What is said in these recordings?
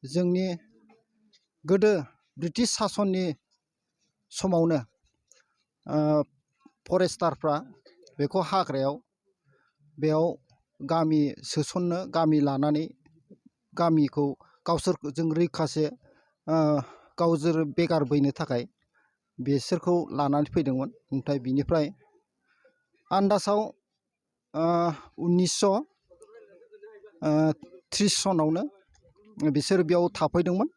जोंनि गोदो ब्रिटिश सासननि समावनो फरेस्टारफ्रा बेखौ हाग्रायाव बेयाव गामि सोसननो गामि लानानै गामिखौ गावसोरजों रैखासे गावसोर बेगार बैनो थाखाय बिसोरखौ लानानै फैदोंमोन। ओमफ्राय बिनिफ्राय आन्दासाव 1930 सनावनो बिसोर बेयाव थाफैदोंमोन।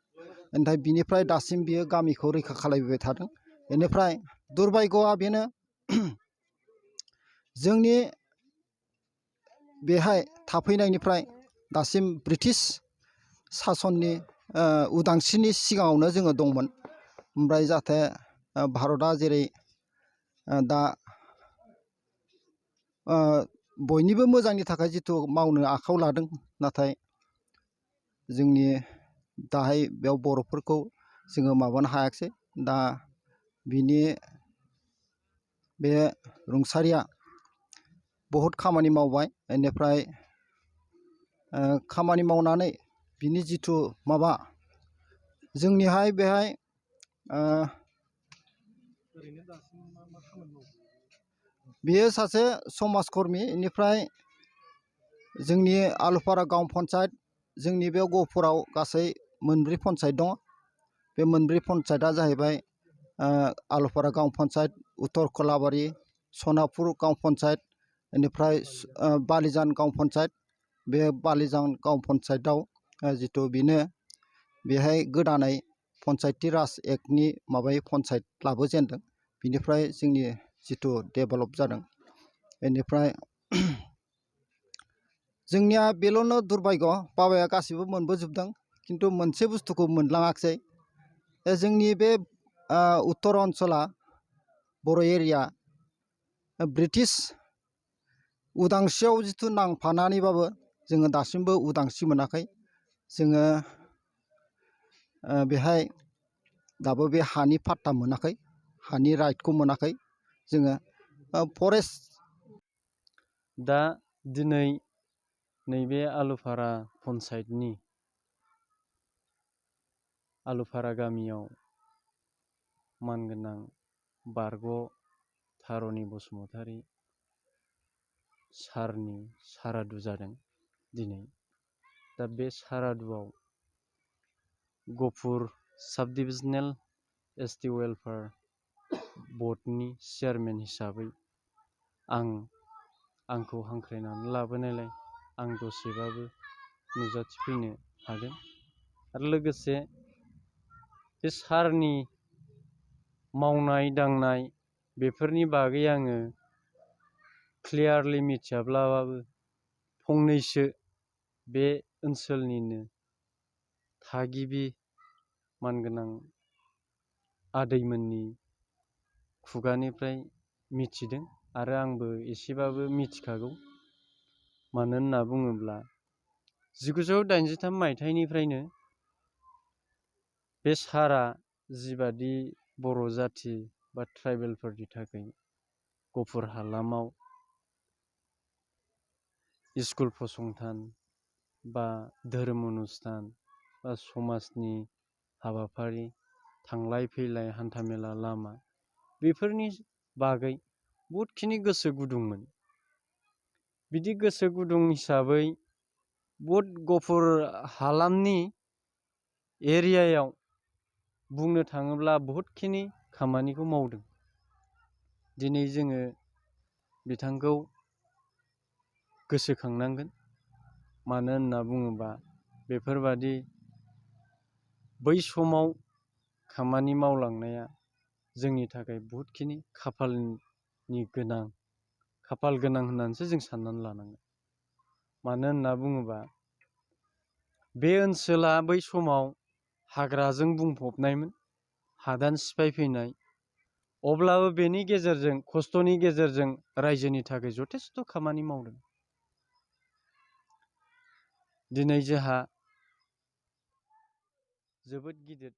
ओमफ्राय बिनिफ्राय दासिम बियो गामिखौ रैखा खालामबाय थादों। बेनिफ्राय दुर्भाग्यआ बेनो जोंनि बेहाय थाफैनायनिफ्राय दासिम ब्रिटिश सासननि उदांस्रिनि सिगाङावनो जोङो दंमोन। ओमफ्राय जाहाथे भारतआ जेरै दा बयनिबो मोजांनि थाखाय जिथु मावनो आखायाव लादों, नाथाय जोंनि दाहाय बेयाव बर'फोरखौ जोङो माबानो हायाखिसै। दा बिनि बे रुंसारिया बहुद खामानि मावबाय। बेनिफ्राय खामानि मावनानै बिनि जिथु माबा जोंनिहाय बेहाय बियो सासे समाज कर्मि। बेनिफ्राय जोंनि आलुफारा गांव पन्सायत, जोंनि बे गहपुराव गासै मोनब्रै पन्सायत दङ। बे मोनब्रै पन्सायतआ जाहैबाय आलुफारा गांव पन्सायत, उत्तर कलाबारि, सनापुर गांव पन्सायत, बेनिफ्राय बालिजान गांव पन्सायत। बे बालिजान गांव पन्सायतआव जिथु बेनो बेहाय गोदानै पन्सायती राज एक्टनि माबायै पन्सायत लाबोजेनदों। बिनिफ्राय जोंनि जिथु डेभेलप जादों। बेनिफ्राय जोंनिया बेल'नो दुर्भाग्य, बाबाया गासिबो मोनबोजोबदों, खिन्थु मोनसे बुस्थुखौ मोनलाङाखिसै। जोंनि बे उत्तर ओनसोला बर' एरिया ब्रिटिश उदांस्रियाव जिथु नांफानानैबाबो जोङो दासिमबो उदांस्रि मोनाखै। जोङो बेहाय दाबो बे हानि पाट्टा मोनाखै, हानि राइटखौ मोनाखै जोङो फरेस्ट। दा दिनै नैबे आलुफारा पन्सायतनि आलुफारा गामियाव मानगोनां बारग' तार'नि बसुमतारी सारनि सारादु जादों दिनै। दा बे सारादुआव गहपुर साब डिभिजनेल एसटि वेलफेयार बर्डनि चेयारमेन हिसाबै आंखौ हांख्रायनानै लाबोनायलाय आं दसेबाबो नुजाथिफैनो हादों। आरो लोगोसे बे सारनि मावनाय दांनाय बेफोरनि बागै आङो क्लियारलि मिथियाब्लाबो फंनैसो बे ओनसोलनिनो थागिबि मानगोनां आदैमोननि खुगानिफ्राय मिथिदों आरो आंबो एसेबाबो मिथिखागौ। मानो होनना बुङोब्ला 1983 मायथाइनिफ्रायनो बे सारा जिबादि बर' जाथि बा ट्राइबेलफोरनि थाखाय गहपुर हालामाव स्कुल फसंथान बा धोरोम अनुस्थान बा समाजनि हाबाफारि, थांलाय फैलाय हान्थामेला लामा, बेफोरनि बागै बहुदखिनि गोसो गुदुंमोन। बिदि गोसो गुदुं हिसाबै बहुद गहपुर हालामनि एरियायाव बुंनो थाङोब्ला बहुदखिनि खामानिखौ मावदों। दिनै जोङो बिथांखौ गोसोखांनांगोन। मानो होनना बुङोबा बेफोरबादि बै समाव खामानि मावलांनाया जोंनि थाखाय बहुदखिनि खाफाल गोनां होननानैसो जों साननानै लानांगोन। मानो होनना बुङोबा बे ओनसोला बै समाव हाग्राजों बुंफबनायमोन, हादान सिफायफैनाय। अब्लाबो बेनि गेजेरजों खस्थ'नि गेजेरजों रायजोनि थाखाय जथेस्थ' खामानि मावदों। दिनै जोंहा जोबोद गिदिर